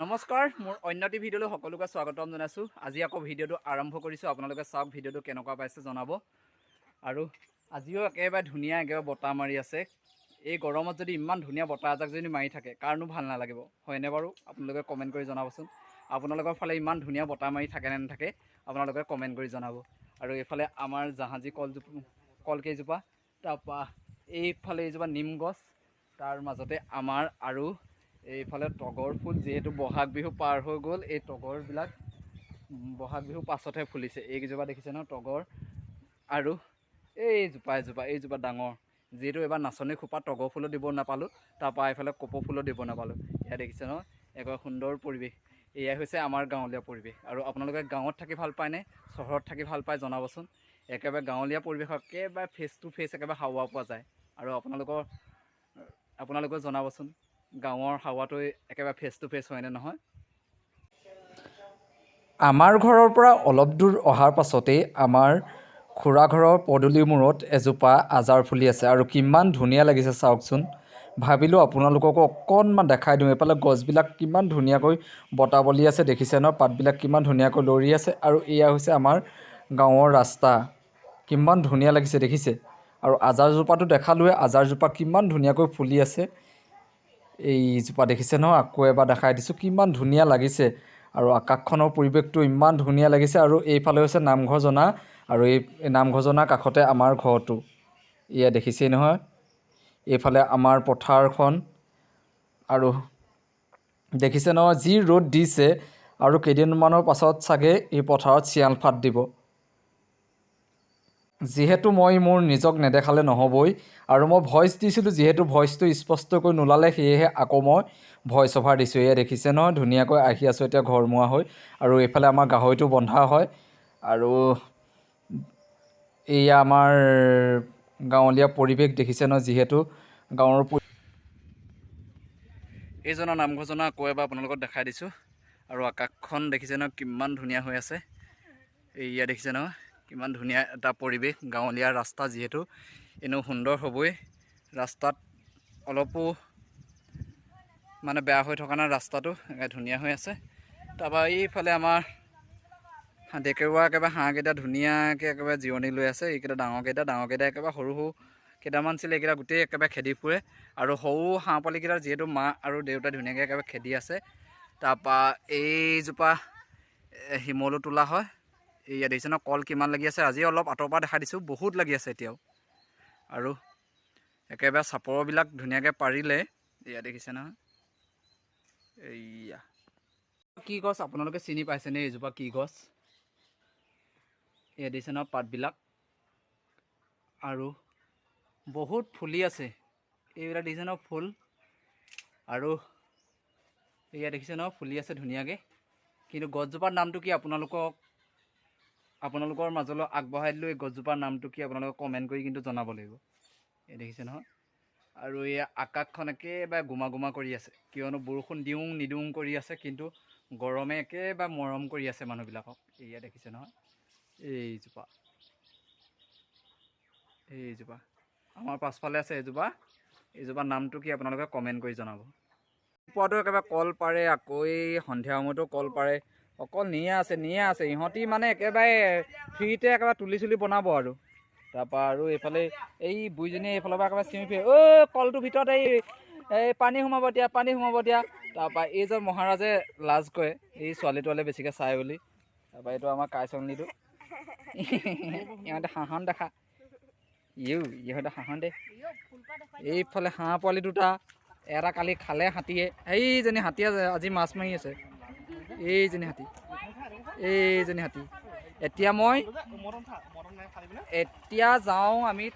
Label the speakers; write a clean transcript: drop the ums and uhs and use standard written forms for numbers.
Speaker 1: নমস্কাৰ, মোৰ অন্য এটি ভিডিঅ'লৈ সকলোকে স্বাগতম জনাইছোঁ। আজি আকৌ ভিডিঅ'টো আৰম্ভ কৰিছোঁ। আপোনালোকে চাওক, ভিডিঅ'টো কেনেকুৱা পাইছে জনাব। আৰু আজিও একেবাৰে ধুনীয়া একেবাৰে বতাহ মাৰি আছে। এই গৰমত যদি ইমান ধুনীয়া বতাহ এজাক যদি মাৰি থাকে, কাৰনো ভাল নালাগিব, হয়নে বাৰু? আপোনালোকে কমেণ্ট কৰি জনাবচোন, আপোনালোকৰ ফালে ইমান ধুনীয়া বতাহ মাৰি থাকে নে নাথাকে, আপোনালোকে কমেণ্ট কৰি জনাব। আৰু এইফালে আমাৰ জাহাজী কলজোপা, কলকেইজোপা, তাৰপৰা এইফালে এইজোপা নিম গছ, তাৰ মাজতে আমাৰ আৰু এইফালে তগৰ ফুল। যিহেতু বহাগ বিহু পাৰ হৈ গ'ল, এই তগৰবিলাক বহাগ বিহুৰ পাছতহে ফুলিছে। এইকেইজোপা দেখিছে ন তগৰ। আৰু এইজোপা এজোপা, এইজোপা ডাঙৰ। যিহেতু এইবাৰ নাচনী খোপা তগৰ ফুলো দিব নাপালোঁ, তাৰপৰা এইফালে কপৌ ফুলো দিব নাপালোঁ। এয়া দেখিছে ন, একেবাৰে সুন্দৰ পৰিৱেশ। এয়াই হৈছে আমাৰ গাঁৱলীয়া পৰিৱেশ। আৰু আপোনালোকে গাঁৱত থাকি ভাল পায়নে চহৰত থাকি ভাল পায় জনাবচোন। একেবাৰে গাঁৱলীয়া পৰিৱেশত একেবাৰে ফেচ টু ফেচ একেবাৰে হাৱা পোৱা যায়। আৰু আপোনালোকেও জনাবচোন, গাঁৱৰ হাৱাটো একেবাৰে ফেচ টু ফেচ হয়নে নহয়।
Speaker 2: আমাৰ ঘৰৰ পৰা অলপ দূৰ অহাৰ পাছতেই আমাৰ খুৰা ঘৰৰ পদূলি মূৰত এজোপা আজাৰ ফুলি আছে আৰু কিমান ধুনীয়া লাগিছে চাওকচোন। ভাবিলোঁ আপোনালোককো অকণমান দেখাই দিওঁ। এইফালে গছবিলাক কিমান ধুনীয়াকৈ বতাহ বলি আছে, দেখিছে ন? পাতবিলাক কিমান ধুনীয়াকৈ লৰি আছে। আৰু এয়া হৈছে আমাৰ গাঁৱৰ ৰাস্তা। কিমান ধুনীয়া লাগিছে দেখিছে। আৰু আজাৰজোপাটো দেখালোৱে, আজাৰজোপা কিমান ধুনীয়াকৈ ফুলি আছে। এইজোপা দেখিছে নহয়, আকৌ এবাৰ দেখাই দিছোঁ, কিমান ধুনীয়া লাগিছে। আৰু আকাশখনৰ পৰিৱেশটো ইমান ধুনীয়া লাগিছে। আৰু এইফালে হৈছে নামঘৰ জনা আৰু এই নামঘৰ জনাৰ কাষতে আমাৰ ঘৰটো। এয়া দেখিছেই নহয়, এইফালে আমাৰ পথাৰখন। আৰু দেখিছে নহয়, যি ৰ'দ দিছে আৰু কেইদিনমানৰ পাছত চাগে এই পথাৰত চিয়াল ফাট দিব। যিহেতু মই মোৰ নিজক নেদেখালে নহ'বই আৰু মই ভইচ দিছিলোঁ, যিহেতু ভইচটো স্পষ্টকৈ নোলালে, সেয়েহে আকৌ মই ভইচ অভাৰ দিছোঁ। এয়া দেখিছে নহয়, ধুনীয়াকৈ আহি আছোঁ এতিয়া ঘৰমুৱা হৈ। আৰু এইফালে আমাৰ গাহৰিটো বন্ধা হয়। আৰু এয়া আমাৰ গাঁৱলীয়া পৰিৱেশ, দেখিছে নহয়, যিহেতু গাঁৱৰ
Speaker 1: এইজনৰ নামঘৰজনা আকৌ এবাৰ আপোনালোকক দেখাই দিছোঁ। আৰু আকাশখন দেখিছে নহয়, কিমান ধুনীয়া হৈ আছে। এইয়া দেখিছে নহয়, কিমান ধুনীয়া এটা পৰিৱেশ। গাঁৱলীয়া ৰাস্তা যিহেতু এনেও সুন্দৰ হ'বই। ৰাস্তাত অলপো মানে বেয়া হৈ থকা নাই, ৰাস্তাটো একেবাৰে ধুনীয়া হৈ আছে। তাৰপৰা এইফালে আমাৰ ডেকেৰুৱা একেবাৰে হাঁহকেইটা ধুনীয়াকৈ একেবাৰে জিৰণি লৈ আছে। এইকেইটা ডাঙৰকেইটা, ডাঙৰকেইটা একেবাৰে সৰু সৰু কেইটামান আছিলে, এইকেইটা গোটেই একেবাৰে খেদি ফুৰে। আৰু সৰু হাঁহ পোৱালিকেইটা যিহেতু মা আৰু দেউতাই ধুনীয়াকৈ একেবাৰে খেদি আছে। তাৰপৰা এইজোপা শিমলু তোলা হয়। এইয়া দেখিছে ন, কল কিমান লাগি আছে। আজি অলপ আঁতৰৰ পৰা দেখাই দিছোঁ, বহুত লাগি আছে এতিয়াও। আৰু একেবাৰে চাপৰবিলাক ধুনীয়াকৈ পাৰিলে। এয়া দেখিছে নহয়, এইয়া কি গছ আপোনালোকে চিনি পাইছেনে? এইজোপা কি গছ? এয়া দেখিছে নহয় পাতবিলাক, আৰু বহুত ফুলি আছে। এইবিলাক দেখিছে নহয় ফুল। আৰু এয়া দেখিছে নহয়, ফুলি আছে ধুনীয়াকৈ। কিন্তু গছজোপাৰ নামটো কি আপোনালোকৰ মাজলৈ আগবঢ়াই দিলোঁ। এই গছজোপাৰ নামটো কি আপোনালোকে কমেণ্ট কৰি কিন্তু জনাব লাগিব। এই দেখিছে নহয়। আৰু এই আকাশখন একেবাৰে গোমা গোমা কৰি আছে, কিয়নো বৰষুণ দিওঁ নিদিওঁ কৰি আছে, কিন্তু গৰমে একেবাৰে মৰম কৰি আছে মানুহবিলাকক। এয়া দেখিছে নহয়, এইজোপা, এইজোপা আমাৰ পাছফালে আছে এইজোপা। এইজোপাৰ নামটো কি আপোনালোকে কমেণ্ট কৰি জনাব। পোৱাটো একেবাৰে কল পাৰে, আকৌ এই সন্ধিয়া সময়তো কল পাৰে। অকল নিয়ে আছে, নিয়ে আছে ইহঁতি, মানে একেবাৰে ফ্ৰীতে একেবাৰে তুলি চুলি বনাব। আৰু তাৰপৰা আৰু এইফালে এই বুঢ়ীজনীয়ে এইফালৰ পৰা একেবাৰে চিঞৰি ফুৰে, ঐ কলটোৰ ভিতৰত এই এই পানী সোমাব দিয়া, পানী সোমাব দিয়া। তাৰপৰা এইজন মহাৰাজে লাজ কৰে এই ছোৱালীটোৱালে বেছিকৈ চাই বুলি। তাৰপৰা এইটো আমাৰ কাইচংলিটো, ইহঁতে হাঁহন দেখা ইউ, ইহঁতে হাঁহন দে। এইফালে হাঁহ পোৱালি দুটা, এটা কালি খালে হাতীয়ে। সেইজনী হাতীয়ে আজি মাছ মাৰি আছে। এইজনী হাতী, এইজনী হাতী। এতিয়া মই এতিয়া যাওঁ আমি।